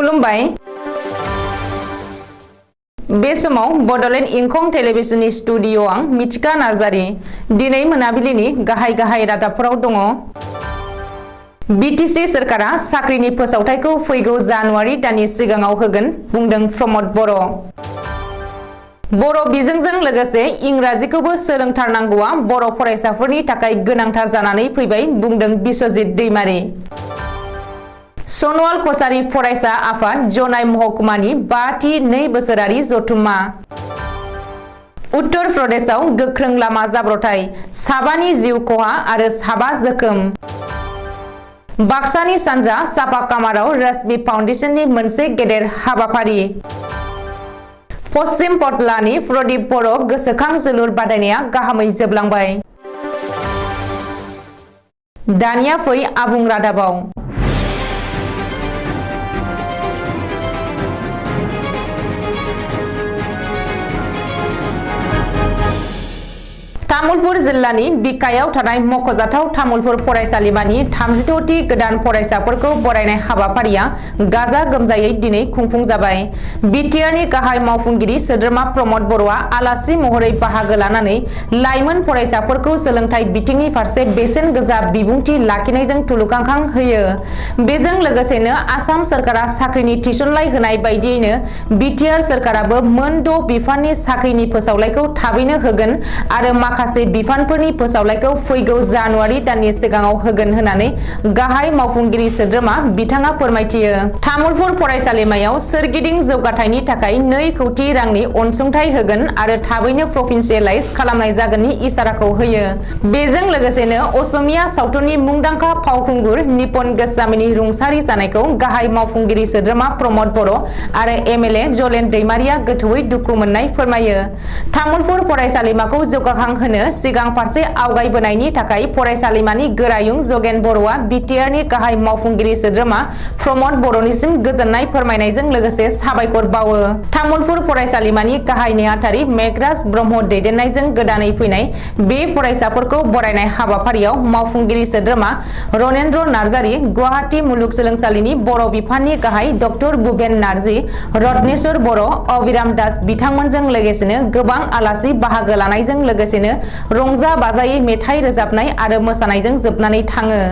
खुलुमबाय बे समाव बडलेण्ड इंखं टेलिभिजननि स्टुडिअ आं मिथिका नार्जारी दिनै मोनाबिलिनि गाहाय रादाबफोराव दङ। बीटीसी सरकारा साख्रिनि फोसावथायखौ फैगौ जानुवारि दाननि सिगाङाव होगोन बुंदों प्रमद बर'। बर' बिजोंजों लोगोसे इंराजिखौबो सोलोंथारनांगौआ बर' फरायसाफोरनि थाखाय गोनांथार जानानै फैबाय बुंदों बिश्वजित दैमारी। सनवाल कछारी फरायसा आफाद जनाय महकुमानि 5थि 2 बोसोरारि जथुम्मा। उत्तर प्रदेशआव गोख्रों लामा जाब्रथाय 7 जिउ खहा आरो 7 जोखोम। बाक्सानि सानजा चापाकामाराव रश्मि फाउन्डेसननि मोनसे गेदेर हाबाफारि। पश्चिम पटलानि प्रदीप बर' गोसोखां जोलुर बादायनाया गाहामै जोबलांबाय। दानिया फै आबुं रादाबाव। तामुलपुर जिल्लानि बिकायाव थानाय मख'जाथाव तामुलपुर फरायसालिमानि 36थि गोदान फरायसाफोरखौ बरायनाय हाबाफारिया गाजा गोमजायै दिनै खुंफुंजाबाय। बिटिआरनि गाहाय मावफुंगिरि सोद्रोमा प्रमद बर'आ आलासि महरै बाहागो लानानै लाइमोन फरायसाफोरखौ सोलोंथाइ बिथिंनि फारसे बेसेन गोसा बिबुंथि लाखिनायजों थुलुंगाखां होयो। बेजों लोगोसेनो आसाम सरकारा साख्रिनि थिसनलाइ होनाय बायदियैनो बिटिआर सरकाराबो मोन 6 बिफाननि साख्रिनि फोसावलायखौ थाबैनो होगोन आरो माखासे बिफानफोरनि फोसावलायखौ फैगौ जानुवारि दाननि सिगाङाव होगोन होननानै गाहाय मावफुंगिरि सोद्रोमा बिथाङा फोरमायथियो। तामुलपुर फरायसालिमायाव सोरगिदिं जौगाथायनि थाखाय 2 कौटि रांनि अनसुंथाइ होगोन आरो थाबैनो प्रभिन्सियेलाइज खालामनाय जागोननि इसाराखौ होयो। बेजों लोगोसेनो असमिया सावथुननि मुंदांखा फावखुंगुर निपन गोस्वामीनि रुंसारि जानायखौ गाहाय मावफुंगिरि सोद्रोमा प्रमद बर' आरो एमएलए जलेन दैमारिया गोथौयै दुखु मोननाय फोरमायो। तामुलपुर फरायसालिमाखौ जौगाखां होनो सिगां फारसे आवगायबोनायनि थाखाय फरायसालिमानि गोरायुं जगेन बर'आ बिटिआरनि गाहाय मावफुंगिरि सोद्रोमा प्रमद बर'निसिम गोजोननाय फोरमायनायजों लोगोसे साबायखर बावो। तामुलपुर फरायसालिमानि गाहाय नेहाथारि मेघराज ब्रह्म दैदेननायजों गोदानै फैनाय बे फरायसाफोरखौ बरायनाय हाबाफारियाव मावफुंगिरि सोद्रोमा रनेन्द्र नार्जारी, गुवाहाटी मुलुगसोलोंसालिनि बर' बिफाननि गाहाय डक्टर भुपेन नार्जी, रत्नेश्वर बर', अबिराम दास बिथांमोनजों लोगोसेनो गोबां आलासि बाहागो लानायजों लोगोसेनो रंजा बाजायै मेथाइ रोजाबनाय आरो मोसानायजों जोबनानै थाङो।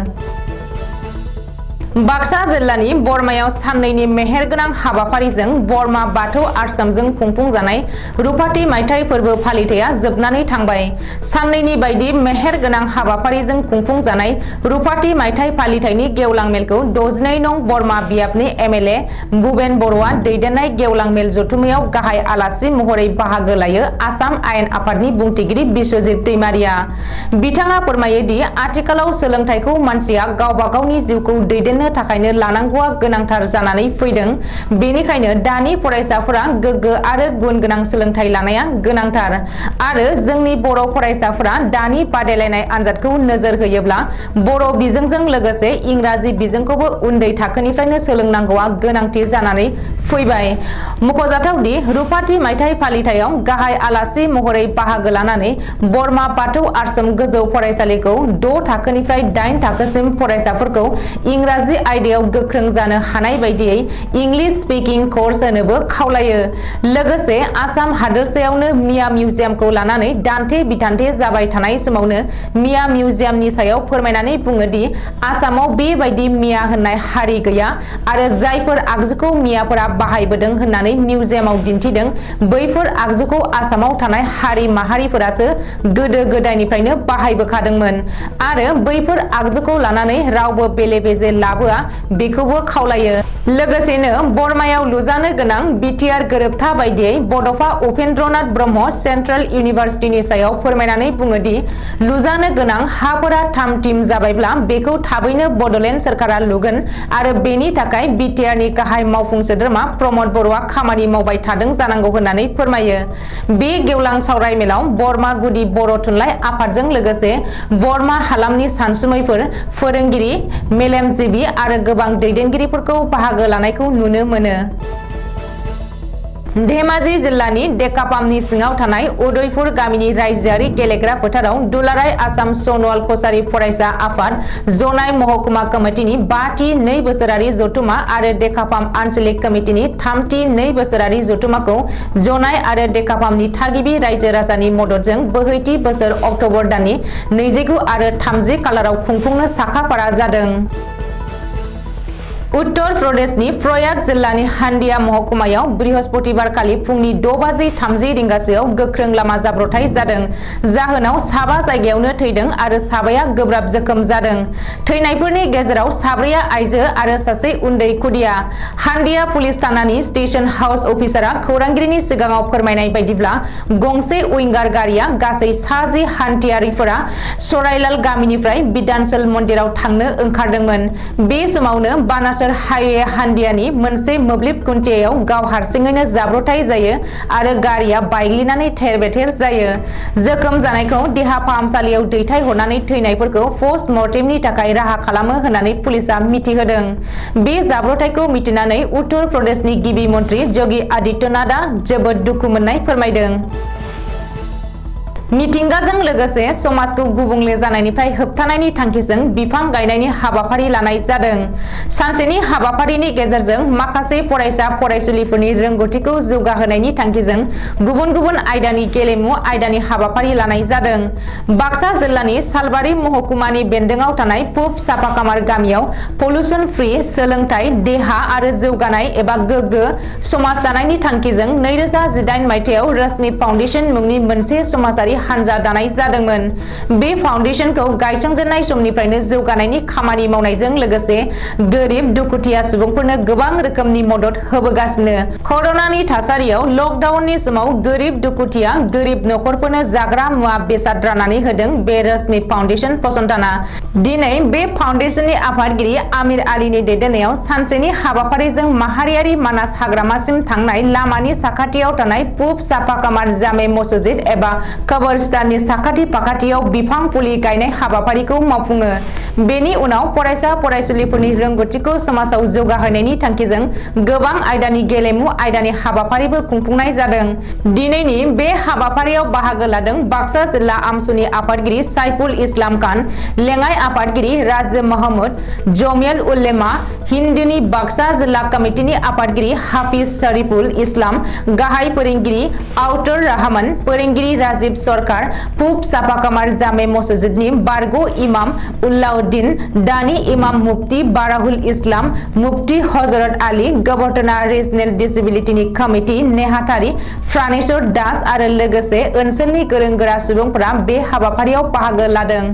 बाक्सा जिल्लानि बरमायाव साननैनि मेहेरगोनां हाबाफारिजों बरमा बाथौ आश्रमजों खुंफुंजानाय रुपाथि मायथाइ फोरबो फालिथाया जोबनानै थांबाय। साननैनि बायदि मेहेरगोनां हाबाफारिजों खुंफुंजानाय रुपाथि मायथाइ फालिथायनि गेवलां मेलखौ 62 नं बरमा बियाबनि एमएलए भुपेन बर'आ दैदेननाय गेवलां मेल जथुम्मायाव गाहाय आलासि महरै बाहागो लायो आसाम आयेन आफादनि बुंथिगिरि बिश्वजित दैमारिया। बिथाङा फोरमायो दि आथिखालाव सोलोंथाइखौ मानसिया गावबा गावनि जिउखौ दैदेननो थाखायनो लानांगौआ गोनांथार जानानै फैदों। बेनिखायनो दानि फरायसाफोरा गोग्गो आरो गुन गोनां सोलोंथाइ लानाया गोनांथार आरो जोंनि बर' फरायसाफोरा दानि बादायलायनाय आनजादखौ नोजोर होयोब्ला बर' बिजोंजों लोगोसे इंराजि बिजोंखौबो उन्दै थाखोनिफ्रायनो सोलोंनांगौआ गोनांथि जानानै फैबाय। मख'जाथावदि रुपाथि मायथाइ फालिथायाव गाहाय आलासि महरै बाहागो लानानै बरमा बाथौ आश्रम गोजौ फरायसालिखौ 6 थाखोनिफ्राय 8 थाखोसिम फरायसाफोरखौ इंराजि आयदायाव गोख्रों जानो हानाय बायदियै इंलिश स्पिकिं कर्स होनोबो खावलायो। लोगोसे आसाम हादोरसायावनो मिया मिउजियामखौ लानानै दान्थे बिदान्थे जाबाय थानाय समावनो मिया मिउजियामनि सायाव फोरमायनानै बुङो दि आसामाव बेबायदि मिया होननाय हारि गैया आरो जायफोर आगजुखौ मियाफोरा बाहायबोदों होननानै मिउजियामाव दिन्थिदों बैफोर आगजुखौ आसामाव थानाय हारि माहारिफोरासो गोदो गोदायनिफ्रायनो बाहायबोखादोंमोन आरो बैफोर आगजुखौ लानानै रावबो बेले बेजे लाबोआ बेखौबो खावलायो। लोगोसेनो बरमायाव लुजानो गोनां बिटिआर गोरोबथा बायदियै बड'फा उपेन्द्रनाथ ब्रह्म सेन्ट्रेल इउनिभारसिटिनि सायाव फोरमायनानै बुङो दि लुजानो गोनां हाफोरा थाम-थिम जाबायब्ला बेखौ थाबैनो बड'लेण्ड सरकारा लुगोन आरो बेनि थाखाय बिटिआरनि गाहाय मावफुं सोद्रोमा प्रमद बर'आ खामानि मावबाय थादों जानांगौ होननानै फोरमायो। बे गेवलां सावरायमेलाव बरमा गुदि बर' थुनलाइ आफादजों लोगोसे बरमा हालामनि सानसुमैफोर, फोरोंगिरि, मेलेमजिबि आरो गोबां दैदेनगिरिफोरखौ बाहागो लानायखौ नुनो मोनो। धेमाजि जिल्लानि डेकापामनि सिङाव थानाय उदयपुर गामिनि रायजोआरि गेलेग्रा फोथाराव दुलाराय आसाम सनवाल कछारी फरायसा आफाद जनाय महकुमा कमिटिनि 5थि 2 बोसोरारि जथुमा आरो डेकापाम आन्चलिक कमिटिनि 3थि 2 बोसोरारि जथुमाखौ जनाय आरो डेकापामनि थागिबि रायजो राजानि मददजों बोहैथि बोसोर अक्ट'बर दाननि 29 आरो 30 खालाराव खुंफुंनो साखाफारा जादों। उत्तर प्रदेशनि प्रयाग जिल्लानि हान्डिया महकुमायाव बृहस्पतिबारखालि फुंनि 6:30 रिंगासोआव गोख्रों लामा जाब्रबथाय जादों। जाहोनाव साबा जायगायावनो थैदों आरो साबाया गोब्राब जोखोम जादों। थैनायफोरनि गेजेराव साब्रैया आइजो आरो सासे उन्दै खुदिया। हान्डिया पुलिस थानानि स्टेशन हाउस अफिसारआ खौरांगिरिनि सिगाङाव फोरमायनाय बायदिब्ला गंसे उइंगार गारिया गासै 60 हान्थियारिफोरा सराइलाल गामिनिफ्राय बिधानचल मन्दिराव थांनो ओंखारदोंमोन। बे समावनो बानासर हाइवे हान्डियानि मोनसे मोब्लिब खुन्थियायाव गाव हारसिङैनो जाब्रबथाय जायो आरो गारिया बायग्लिनानै थेर-बेथेर जायो। जोखोम जानायखौ देहा फाहामसालियाव दैथायहरनानै थैनायफोरखौ पस्ट मर्टेमनि थाखाय राहा खालामो होननानै पुलिसआ मिथिहोदों। बे जाब्रबथायखौ मिथिनानै उत्तर प्रदेशनि गिबि मन्त्रि योगी आदित्यनाथआ जोबोद दुखु मोननाय फोरमायदों। मिथिंगाजों लोगोसे समाजखौ गुबुंले जानायनिफ्राय होबथानायनि थांखिजों बिफां गायनायनि हाबाफारि लानाय जादों। सानसेनि हाबाफारिनि गेजेरजों माखासे फरायसा फरायसुलिफोरनि रोंगौथिखौ जौगाहोनायनि थांखिजों गुबुन गुबुन आयदानि गेलेमु आयदानि हाबाफारि लानाय जादों। बाक्सा जिल्लानि सालबारि महकुमानि बेन्दोङाव थानाय पुब सापाकामार गामियाव पल्युसन फ्रि सोलोंथाइ, देहा आरो जौगानाय एबा गोग्गो समाज दानायनि थांखिजों 2018 मायथाइयाव रश्मि फाउन्डेशन मुंनि मोनसे समाजारि हानजा दानाय जादोंमोन। बे फाउन्डेशनखौ गायसंजेननाय समनिफ्रायनो जौगानायनि खामानि मावनायजों लोगोसे गोरिब दुखुथिया सुबुंफोरनो गोबां रोखोमनि मदद होबोगासिनो। कर'नानि थासारियाव लकडाउननि समाव गोरिब दुखुथिया गोरिब नखरफोरनो जाग्रा मुवा बेसाद राननानै होदों बे रश्मि फाउन्डेशन फसंथाना। दिनै बे फाउन्डेशननि आफादगिरि आमिर आलीनि दैदेननायाव सानसेनि हाबाफारिजों माहारियारि मानास हाग्रामासिम थांनाय लामानि साखाथियाव थानाय पुब सापाकामार जामे मस्जिद एबा कब्रिस्ताननि साखाथि फाखाथियाव बिफां फुलि गायनाय हाबाफारिखौ मावफुङो। बेनि उनाव फरायसा फरायसुलिफोरनि रोंगौथिखौ समाजाव जौगाहोनायनि थांखिजों गोबां आयदानि गेलेमु आयदानि हाबाफारिबो खुंफुंनाय जादों। दिनैनि बे हाबाफारियाव बाहागो लादों बाक्सा जिल्ला आमसुनि आफादगिरि साइफुल इस्लाम खान, लेङाइ आफादगिरि राजो महमूद, जमियत उलेमा हिन्दनि बाक्सा जिल्ला कमिटिनि आफादगिरि हाफिज शरीफुल इस्लाम, गाहाय फोरोंगिरि आउतर रहमान, फोरोंगिरि राजीव सरकार, पुब सापाकामार जामे मस्जिदनि बारग' इमाम उल्लाउद्दीन, दानि इमाम मुफ्ती बाराहुल इस्लाम, मुफ्ती हजरत आली, गवर्नर रिजनेल डिसेबिलिटिनि कमिटि नेहाथारि प्राणेश्वर दास आरो लोगोसे ओनसोलनि गोरों गोरा सुबुंफोरा बे हाबाफारियाव बाहागो लादों।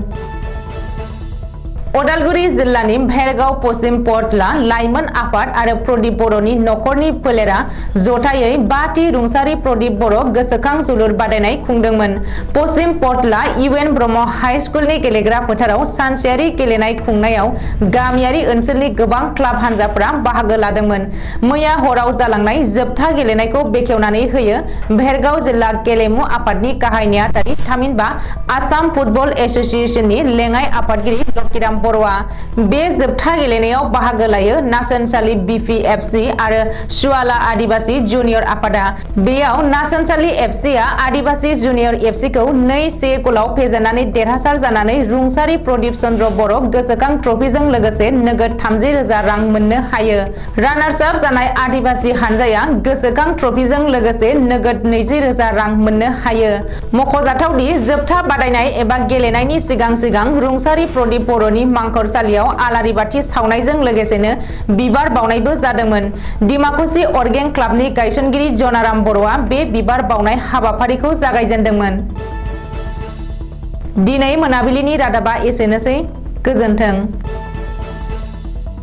उदालगुरि जिल्लानि भेरगाव पश्चिम पटला लाइमोन आफाद आरो प्रदीप बर'नि नखरनि फोलेरा जथायै 5थि रुंसारि प्रदीप बर' गोसोखां जोलुर बादायनाय खुंदोंमोन। पश्चिम पटला इउएन ब्रह्म हाइ स्कुलनि गेलेग्रा फोथाराव सानसेयारि गेलेनाय खुंनायाव गामियारि ओनसोलनि गोबां क्लाब हानजाफोरा बाहागो लादोंमोन। मैया हराव जालांनाय जोबथा गेलेनायखौ बेखेवनानै होयो भेरगाव जिल्ला गेलेमु आफादनि गाहाय नेहाथारि थामहिनबा आसाम फुटबल एसोसिएशननि लेङाइ आफादगिरि लकिराम बर'आ। बे जोबथा गेलेनायाव बाहागो लायो नासनसालि बिपिएफसि आरो सुवाला आदिबासी जुनियर आफादा। बेयाव नासनसालि एफसिआ आदिबासी जुनियर एफसिखौ 2-1 गलाव फेजेननानै देरहासार जानानै रुंसारि प्रदीप चन्द्र बर' गोसोखां ट्रफिजों लोगोसे नोगोद 30,000 रां मोननो हायो। रानार्स आप जानाय आदिबासी हानजाया गोसोखां ट्रफिजों लोगोसे नोगोद 20,000 रां मोननो हायो। मख'जाथावदि जोबथा बादायनाय एबा गेलेनायनि सिगां रुंसारि प्रदीप बर'नि मांखरसालियाव आलारि बाथि सावनायजों लोगोसेनो बिबार बावनायबो जादोंमोन। डिमाकुसि अर्गें क्लाबनि गायसनगिरि जनाराम बर'आ बे बिबार बावनाय हाबाफारिखौ जागायजेनदोंमोन। दिनै मोनाबिलिनि रादाबा एसेनोसै। गोजोन्थों।